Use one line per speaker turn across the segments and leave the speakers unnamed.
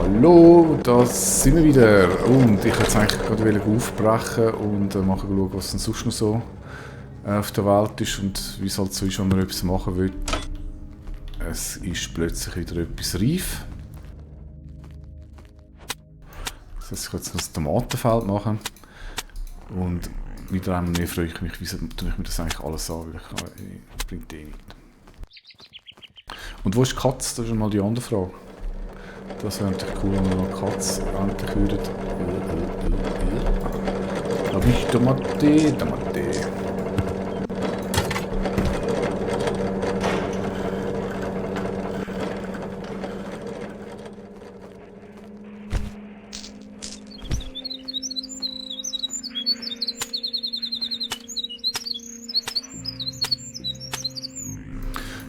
Hallo, da sind wir wieder. Und ich wollte eigentlich gerade aufbrechen und mal schauen, was denn sonst noch so auf der Welt ist und wie es halt so ist, wenn man etwas machen will. Es ist plötzlich wieder etwas reif. Das heißt, ich kann jetzt noch das Tomatenfeld machen. Und wieder einmal mehr freue ich mich, wieso tue ich mir das eigentlich alles an, weil ich bringt eh nichts. Und wo ist die Katze? Das ist mal die andere Frage. Das wäre natürlich cool, wenn wir noch eine Katze endlich würden. Da bin ich Tomate.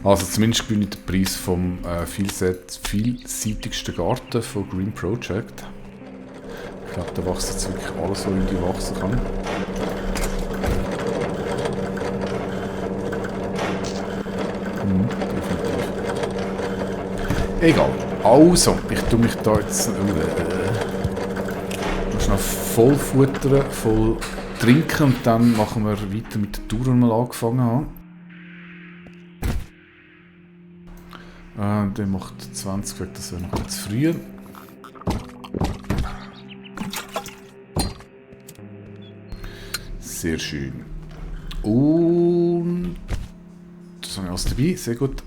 Also zumindest gewinne ich den Preis vom vielseitigsten Garten von Green Project. Ich glaube, da wächst jetzt wirklich alles, was irgendwie wachsen kann. Definitiv. Egal. Also, ich tue mich da jetzt noch voll futtern, voll trinken und dann machen wir weiter mit der Tour, die wir angefangen haben. Der macht 20 weg, das wäre noch zu früh. Sehr schön. Und das habe ich alles dabei, sehr gut.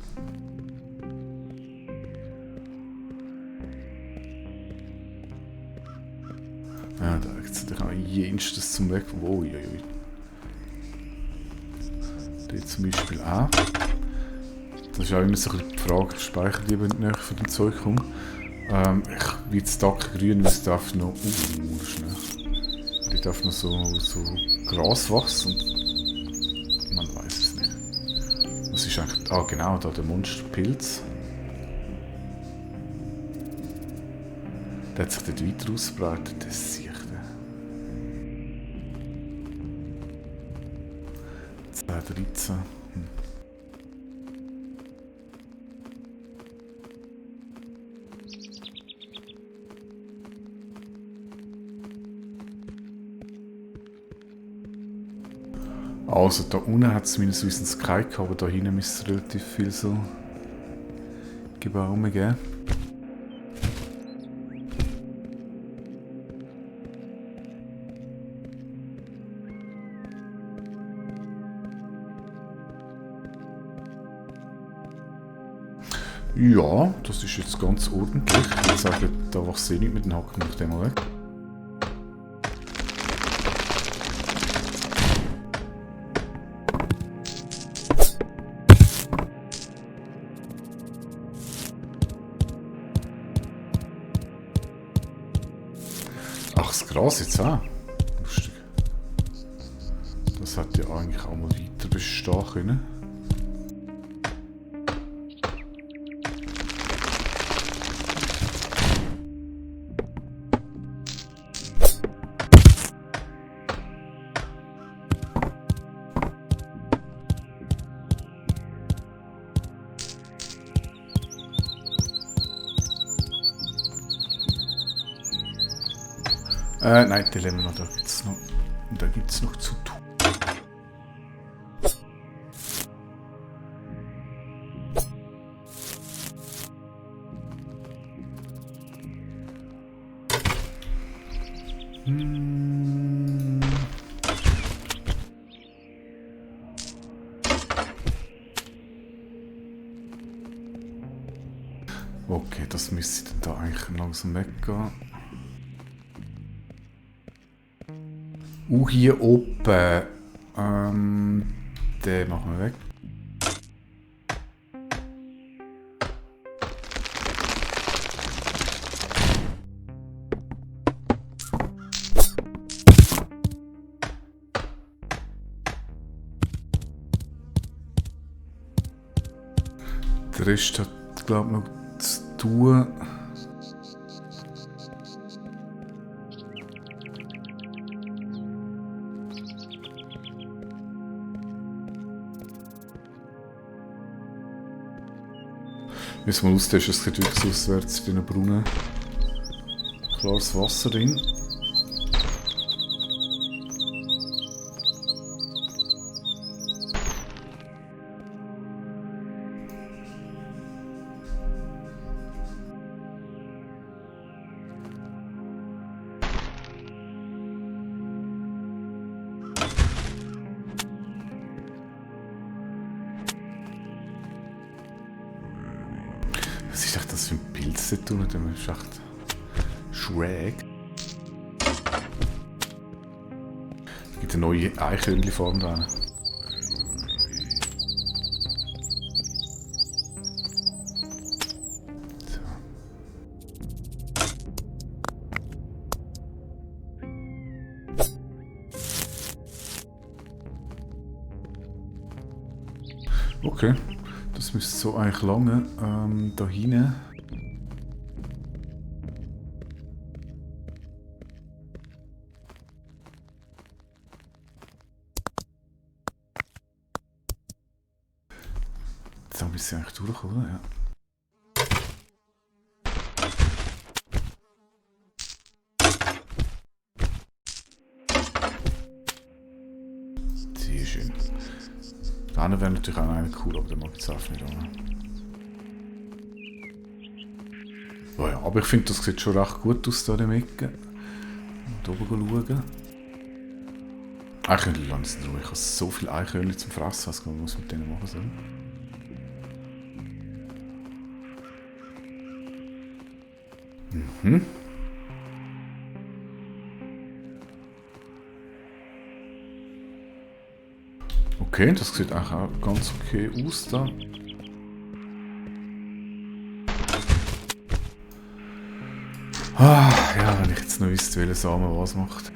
Ja, da gibt es auch jenstes zum Weg. Oh, der zum Beispiel auch. Das ist auch immer so die Frage, speichert lieber nicht näher von dem Zeug rum. Ich will jetzt grün, weil es darf noch... schnell. Ich darf noch so Gras wachsen und man weiß es nicht. Was ist eigentlich... Ah genau, da der Monsterpilz. Der hat sich dort weiter ausgebreitet, das sehe ich da. 13. Also da unten hat es meines Wissens keinen gehabt, aber da hinten müsste es relativ viel so Gebäude geben. Ja, das ist jetzt ganz ordentlich. Ich würde sagen, da war es eh nicht mit den Hacken, mach den mal weg. Ach, das Gras jetzt auch. Lustig. Das hätte ja eigentlich auch mal weiter bestehen können. Nein, die lassen wir noch. Da gibt's noch zu tun. Okay, das müsste da eigentlich langsam weggehen. Hier oben, den machen wir weg. Der Rest hat, glaube ich, noch zu tun. Müssen wir austesten, es sieht wirklich so aus, als wäre es wie ein Brunnen. klares Wasser drin. Was ist echt das für ein Pilz da tun? Das ist echt schräg. Es gibt eine neue Eichhörnchenform da. So. Okay. Das müsste so eigentlich lange da hinten. Da müsste ich eigentlich durchkommen, ja. Sehr schön. Der eine wäre natürlich auch einer cool, aber der mag jetzt auch nicht an. Oh ja, aber ich finde, das sieht schon recht gut aus da in der Ecke. Und oben schauen. Eichhörnchen lassen es in Ruhe. Ich habe so viele Eichhörnchen zum Fressen, was man mit denen machen soll. Mhm. Okay, das sieht eigentlich auch ganz okay aus da. Ah, ja, wenn ich jetzt noch wüsste, welcher Samen was macht.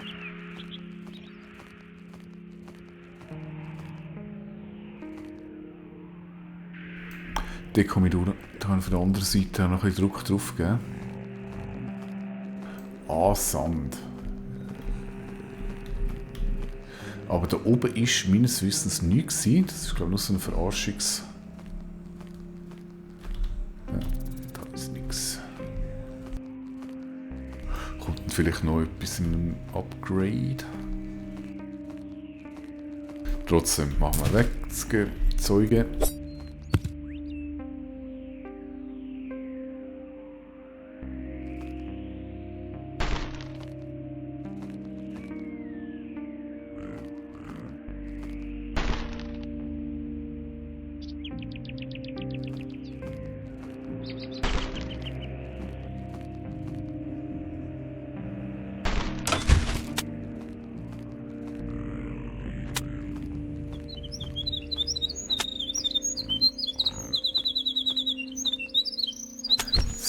Da komme ich durch. Da kann ich von der anderen Seite noch ein bisschen Druck drauf geben. Ah, Sand. Aber da oben ist meines Wissens nichts gewesen. Das ist, glaube ich, nur so ein Verarschungs... Ja, da ist nichts. Kommt dann vielleicht noch etwas in einem Upgrade? Trotzdem machen wir weg, das Zeuge.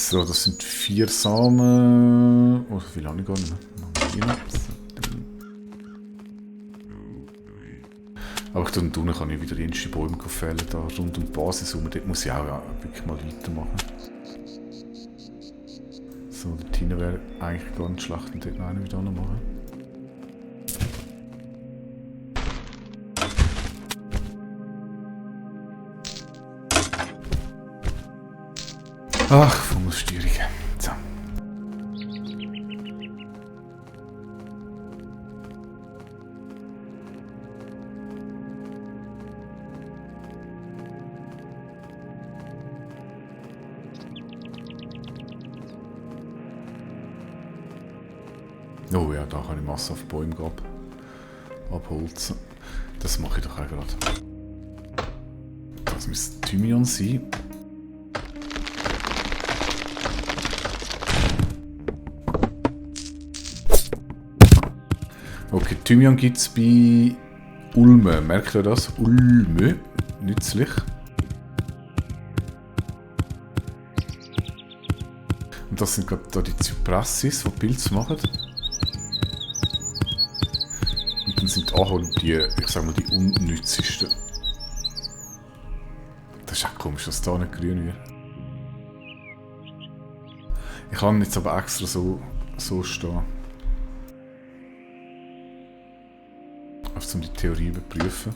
So, das sind 4 Samen. Oh, so viel habe ich gar nicht mehr. Aber ich tue unten kann ich wieder die Bäume fällen, da rund um die Basis herum. Dort muss ich auch wirklich mal weitermachen. So, dort hinten wäre eigentlich gar nicht schlecht, und dort noch einen wieder machen. Ach, Fummelsstörung. So. Oh ja, da kann ich Masse auf Bäume abholzen. Das mache ich doch auch gerade. Das müsste Thymian sein. Okay, Thymian gibt es bei Ulme. Merkt ihr das? Ulme. Nützlich. Und das sind gerade da die Zypressis, die Pilze machen. Und dann sind die Ahorn die, ich sag mal, die unnützigsten. Das ist auch komisch, dass da nicht grün wird. Ich kann jetzt aber extra so stehen. Einfach um die Theorie zu überprüfen.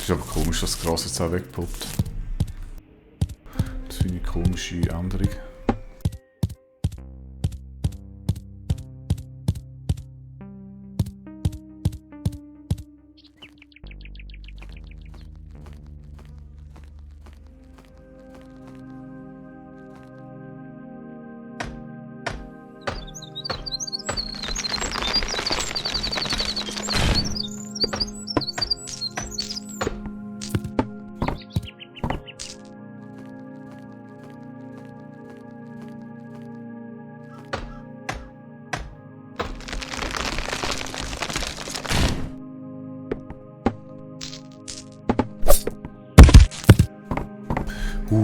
Ist aber komisch, dass das Gras jetzt auch wegpoppt. Das finde ich eine komische Änderung.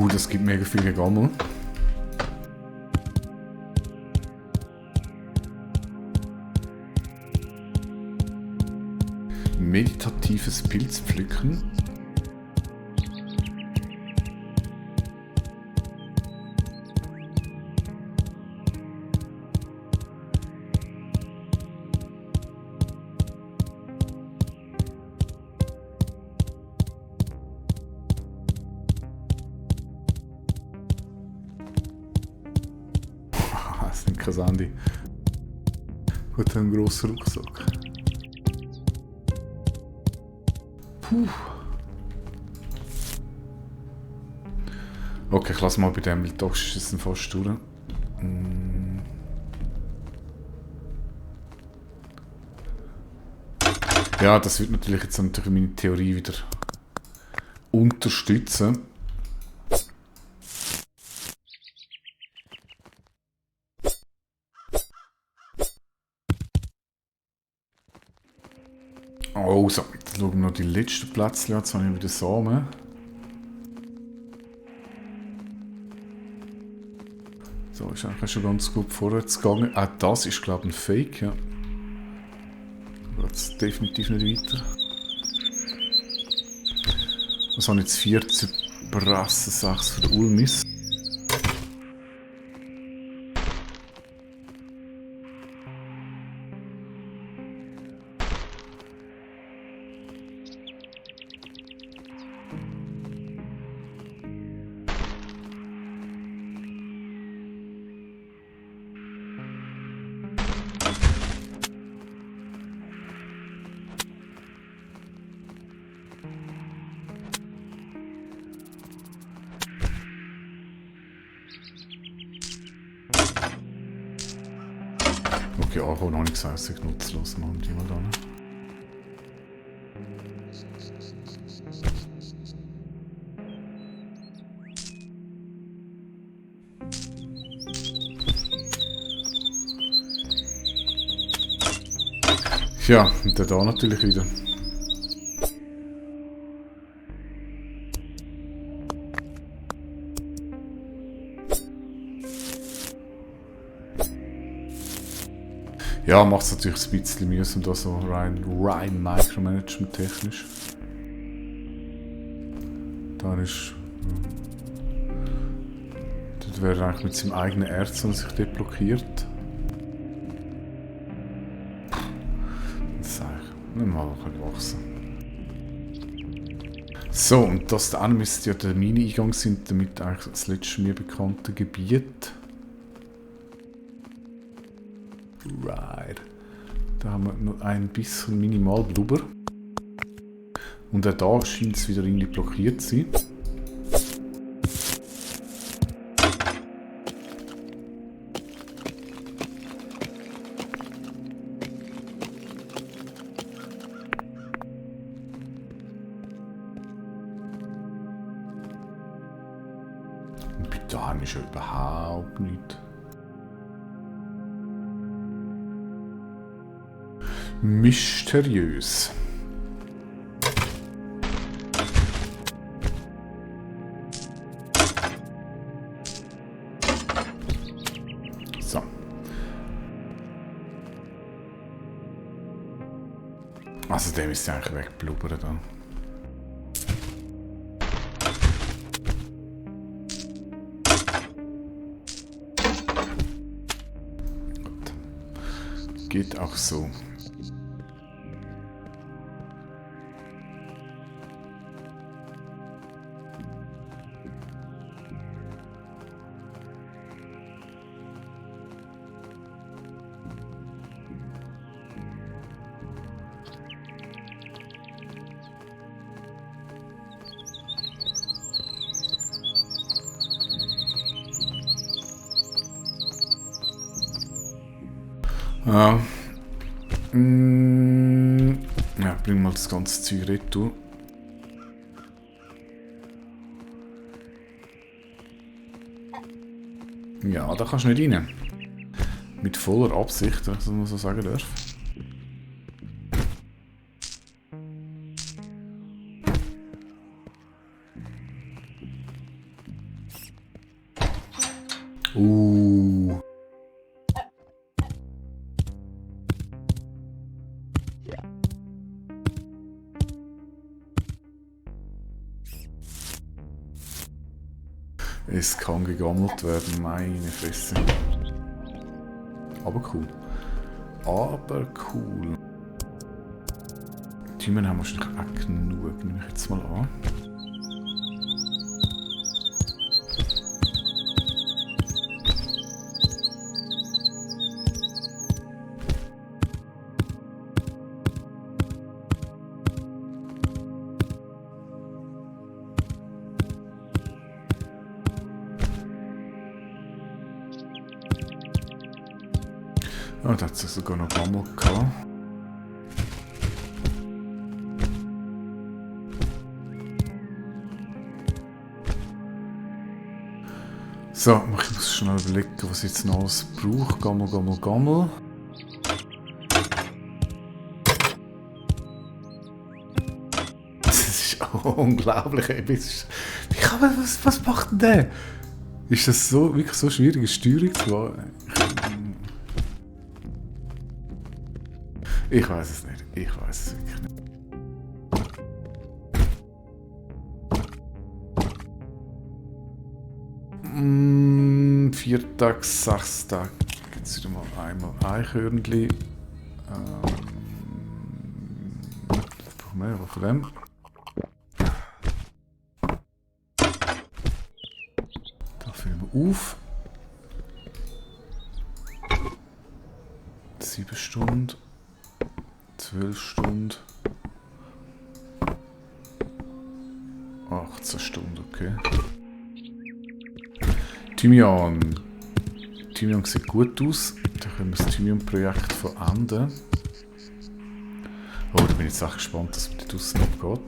Das gibt mega viel Gegammel. Meditatives Pilzpflücken. Das nimmt kein Sandy. Gut, einen grossen Rucksack. Puh. Okay, ich lasse mal bei dem, weil da ist es fast durch. Ja, das wird natürlich jetzt meine Theorie wieder unterstützen. Oh, so, jetzt schauen wir noch die letzten Plätzchen an. Jetzt habe ich wieder Samen. So, ist eigentlich schon ganz gut vorwärts gegangen. Auch das ist, glaube ich, ein Fake, ja. Jetzt definitiv nicht weiter. Was habe ich jetzt 4 zu Brassen, 6 für den Ulmis. Okay, auch noch nicht gesagt, ich nutzlos machen die mal da. Ja, und der da natürlich wieder. Ja, macht es natürlich ein bisschen mühsam, da so rein Micromanagement technisch. Da ist. Dort wäre er eigentlich mit seinem eigenen Erz, der sich dort blockiert. Das ist eigentlich nicht mal wachsen. So, und das da müsste ja der Mini-Eingang sein, damit eigentlich das letzte mir bekannte Gebiet. Right. Da haben wir noch ein bisschen minimal Blubber. Und auch da scheint es wieder irgendwie blockiert zu sein. Und bei da ist ja überhaupt nichts. Mysteriös. So. Also der ist ja eigentlich wegblubbern dann. Gut. Geht auch so. Ja. Ja, bring mal das ganze Zeug retour. Ja, da kannst du nicht rein. Mit voller Absicht, wenn ich das mal so sagen darf. Es kann gegammelt werden, meine Fresse. Aber cool. Aber cool. Themen haben wahrscheinlich auch genug, nehme ich jetzt mal an. Oh, da hat es sogar noch Gammel gehabt. So, ich muss schnell überlegen, was ich jetzt noch alles brauche. Gammel, Gammel, Gammel. Das ist unglaublich. Wie kann man, was macht denn der? Ist das so, wirklich so schwierig, eine Steuerung zu machen? Ich weiß es nicht. Ich weiß es wirklich nicht. Viertag, Sechstag. Jetzt wieder mal einmal Eichhörnli. Was brauchen wir von dem? Da füllen wir auf. 7 Stunden. 12 Stunden. 18 Stunden, okay. Thymian. Thymian sieht gut aus. Da können wir das Thymian-Projekt verenden. Oh, da bin ich jetzt echt gespannt, was mit draussen abgeht.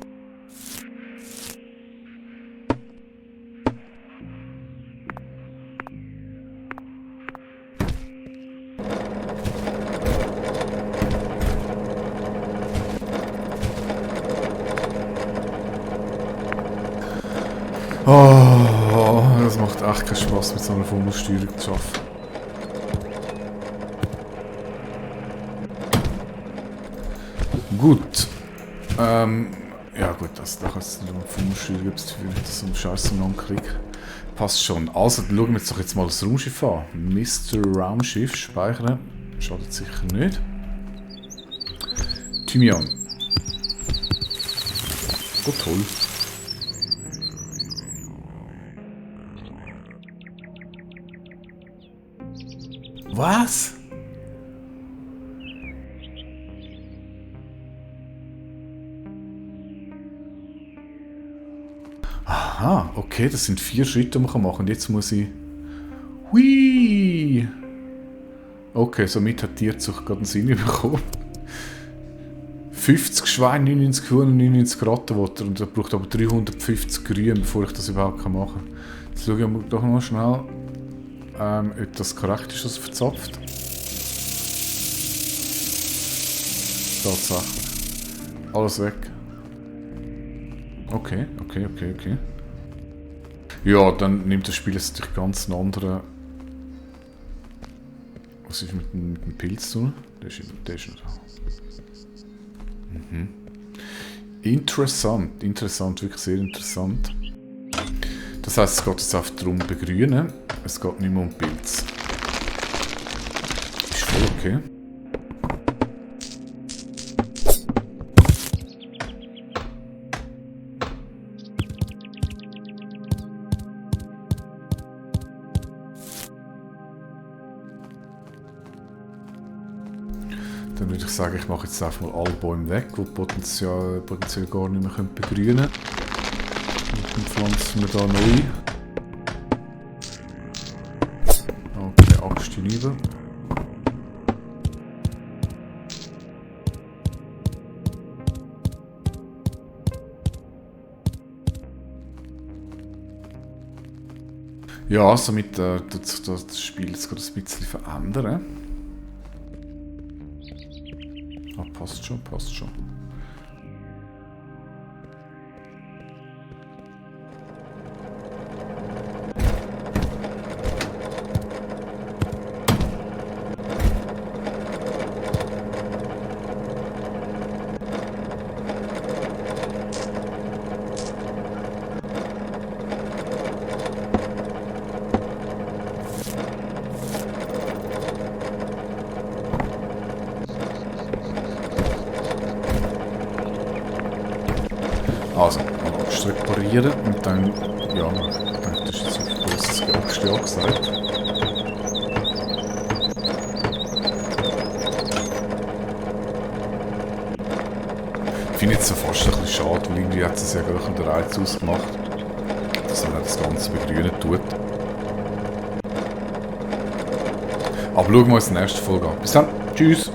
Oh, das macht echt keinen Spaß, mit so einer Fummelsteuerung zu arbeiten. Gut. Ja gut, da kannst du nicht Fummelsteuerung, ob es so einen Scheiß ankriege. Passt schon. Also, dann schauen wir uns doch jetzt mal das Raumschiff an. Mr. Raumschiff speichern. Schadet sicher nicht. Thymian. Oh, toll. Was? Aha, okay, das sind 4 Schritte, die man machen kann. Und jetzt muss ich... Hui! Okay, somit hat die Tierzucht gerade einen Sinn bekommen. 50 Schweine, 99 Huhn und 99 Rattenwatter. Und er braucht aber 350 Grün, bevor ich das überhaupt machen kann. Jetzt schauen wir doch noch schnell, ob das korrekt ist, was er verzapft. Tatsächlich. Alles weg. Okay. Ja, dann nimmt das Spiel jetzt natürlich ganz einen anderen... Was ist mit dem Pilz zu tun? Der ist noch da. Mhm. Interessant, wirklich sehr interessant. Das heisst, es geht jetzt einfach darum begrünen. Es geht nicht mehr um Pilz. Ist voll okay. Dann würde ich sagen, ich mache jetzt einfach mal alle Bäume weg, die potenziell gar nicht mehr begrünen können. Und dann pflanzen wir da neu. Okay, Axt hinüber. Ja, somit tut sich das Spiel jetzt gerade ein bisschen verändern. Ah, passt schon, passt schon. Also, mal Axt reparieren und dann, ja, ich denke, das ist jetzt auf grosses Axt ja gesagt. Ich finde jetzt so fast ein bisschen schade, weil irgendwie hat es ja gerade den Reiz ausgemacht, dass man das Ganze begrünen tut. Aber schauen wir uns in der nächsten Folge an. Bis dann, tschüss!